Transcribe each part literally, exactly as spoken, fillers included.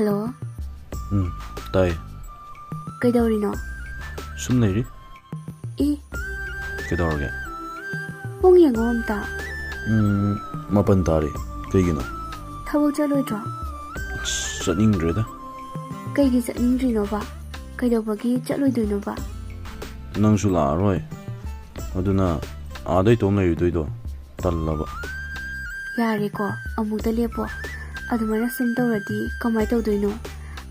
Hello. ꯎꯝ, ꯇꯥꯏ꯫ ꯀꯩꯗꯧꯔꯤꯅꯣ? ꯁꯨꯝ ꯂꯩꯔꯤ꯫ ꯏ꯫ ꯀꯩꯗꯧꯔꯒꯦ? ꯄꯨꯡ ꯌꯦꯡꯉꯣ ꯑꯝꯇ꯫ ꯎꯝ, ꯃꯥꯄꯟ ꯇꯥꯔꯦ꯫ ꯀꯩꯒꯤꯅꯣ? ꯊꯕꯛ ꯆꯠꯂꯣꯏꯗ꯭ꯔꯣ? ꯑꯁ, ꯆꯠꯅꯤꯡꯗ꯭ꯔꯦꯗ꯫ ꯀꯩꯒꯤ ꯆꯠꯅꯤꯡꯗ꯭ꯔꯤꯅꯣꯕ? ꯀꯩꯗꯧꯕꯒꯤ ꯆꯠꯂꯣꯏꯗꯣꯏꯅꯣꯕ? ꯅꯪꯁꯨ ꯂꯥꯛꯑꯔꯣꯏ꯫ ꯑꯗꯨꯅ ꯑꯥꯗ ꯏꯇꯣꯝ ꯂꯩꯔꯨꯗꯣꯏꯗꯣ ꯇꯜꯂꯕ꯫ ꯌꯥꯔꯦꯀꯣ, ꯑꯃꯨꯛꯇ ꯂꯦꯞꯄꯣ꯫ ꯑꯗꯨꯃꯥꯏꯅ ꯁꯨꯝ ꯇꯧꯔꯗꯤ ꯀꯃꯥꯏ ꯇꯧꯗꯣꯏꯅꯣ?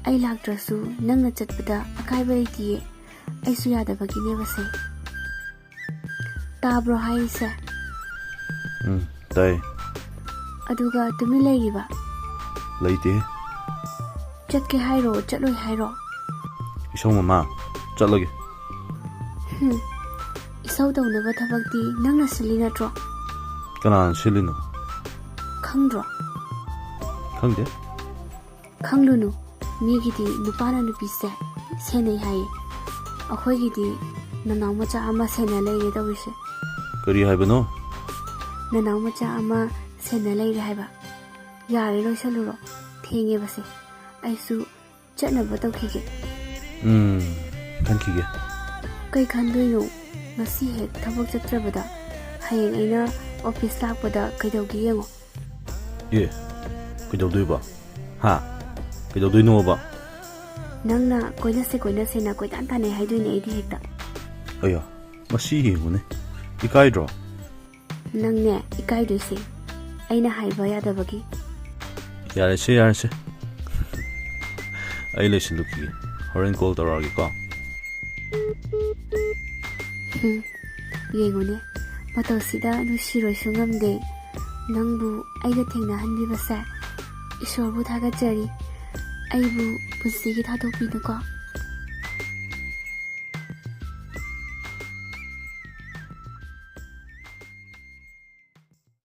ꯑꯩ ꯂꯥꯛꯇ꯭ꯔꯁꯨ ꯅꯪꯅ ꯆꯠꯄꯗ ꯑꯀꯥꯏꯕ ꯂꯩꯇꯤꯌꯦ꯫ ꯑꯩꯁꯨ ꯌꯥꯗꯕꯒꯤꯅꯦꯕꯁꯦ꯫ ꯇꯥꯕ꯭ꯔꯣ ꯍꯥꯏꯔꯤꯁꯦ? ꯎꯝ, ꯇꯥꯏ꯫ ꯑꯗꯨꯒ ꯇꯨꯃꯤꯟ ꯂꯩꯔꯤꯕ? ꯂꯩꯇꯦ꯫ ꯆꯠꯀꯦ ꯍꯥꯏꯔꯣ, ꯆꯠꯂꯣꯏ ꯍꯥꯏꯔꯣ? ꯏꯁꯧ ꯃꯃꯥ, ꯆꯠꯂꯒꯦ꯫ ꯍꯨꯝ, ꯏꯁꯧ ꯇꯧꯅꯕ ꯊꯕꯛꯇꯤ ꯅꯪꯅ ꯁꯤꯜꯂꯤ ꯅꯠꯇ꯭ꯔꯣ? ꯀꯅꯥꯅ ꯁꯤꯜꯂꯤꯅꯣ? ꯈꯪꯗ꯭ꯔꯣ? ꯈꯪꯗꯦ꯫ ꯈꯪꯂꯨꯅꯨ, ꯃꯤꯒꯤꯗꯤ ꯅꯨꯄꯥꯅ ꯅꯨꯄꯤꯁꯦ ꯁꯦꯟꯅꯩ ꯍꯥꯏꯌꯦ꯫ ꯑꯩꯈꯣꯏꯒꯤꯗꯤ ꯅꯅꯥꯎ ꯃꯆꯥ ꯑꯃ ꯁꯦꯟꯅ ꯂꯩꯔꯦ ꯇꯧꯔꯤꯁꯦ꯫ ꯀꯔꯤ ꯍꯥꯏꯕꯅꯣ? ꯅꯅꯥꯎ ꯃꯆꯥ ꯑꯃ ꯁꯦꯟꯅ ꯂꯩꯔꯦ ꯍꯥꯏꯕ꯫ ꯌꯥꯔꯦ, ꯂꯣꯏꯁꯜꯂꯨꯔꯣ꯫ ꯊꯦꯡꯉꯦꯕꯁꯦ꯫ ꯑꯩꯁꯨ ꯆꯠꯅꯕ ꯇꯧꯈꯤꯒꯦ꯫ ꯎꯝ, ꯈꯟꯈꯤꯒꯦ꯫ ꯀꯩ ꯈꯟꯗꯣꯏꯅꯣ? ꯉꯁꯤ ꯍꯦꯛ ꯊꯕꯛ ꯆꯠꯇ꯭ꯔꯕꯗ ꯍꯌꯦꯡ ꯑꯩꯅ ꯑꯣꯐꯤꯁ ꯂꯥꯛꯄꯗ ꯀꯩꯗꯧꯒꯦ ꯌꯦꯡꯉꯣ꯫ ꯑꯦ, ꯀꯩꯗꯧꯗꯣꯏꯕ? ꯍꯥ? ꯀꯩꯗꯧꯗꯣꯏꯅꯣꯕ? ꯅꯪꯅ ꯀꯣꯏꯅꯁꯦ ꯀꯣꯏꯅꯁꯦꯅ ꯀꯣꯏꯇꯥꯟ ꯇꯥꯟꯅꯩ ꯍꯥꯏꯗꯣꯏꯅꯦ ꯑꯩꯗꯤ ꯍꯦꯛꯇ꯫ ꯑꯌꯥ, ꯃꯁꯤ ꯌꯦꯡꯉꯨꯅꯦ꯫ ꯏꯀꯥꯏꯗ꯭ꯔꯣ? ꯅꯪꯅꯦ ꯏꯀꯥꯏꯗꯣꯏꯁꯦ, ꯑꯩꯅ ꯍꯥꯏꯕ ꯌꯥꯗꯕꯒꯤ꯫ ꯌꯥꯔꯦꯁꯦ, ꯌꯥꯔꯦꯁꯦ꯫ ꯑꯩ ꯂꯣꯏꯁꯤꯜꯂꯨꯈꯤꯒꯦ꯫ ꯍꯣꯔꯦꯟ ꯀꯣꯜ ꯇꯧꯔꯛꯑꯒꯦꯀꯣ꯫ ꯍꯨꯝ, ꯌꯦꯡꯉꯨꯅꯦ, ꯃꯇꯧꯁꯤꯗ ꯅꯨꯡꯁꯤꯔꯣꯏꯁꯨ ꯉꯝꯗꯦ꯫ ꯅꯪꯕꯨ ꯑꯩꯒ ꯊꯦꯡꯅꯍꯟꯕꯤꯕꯁꯦ ꯏꯁꯣꯔꯕꯨ ꯊꯥꯒꯠꯆꯔꯤ꯫ ꯑꯩꯕꯨ ꯄꯨꯟꯁꯤꯒꯤ ꯊꯥꯗꯣꯛꯄꯤꯅꯨꯀꯣ꯫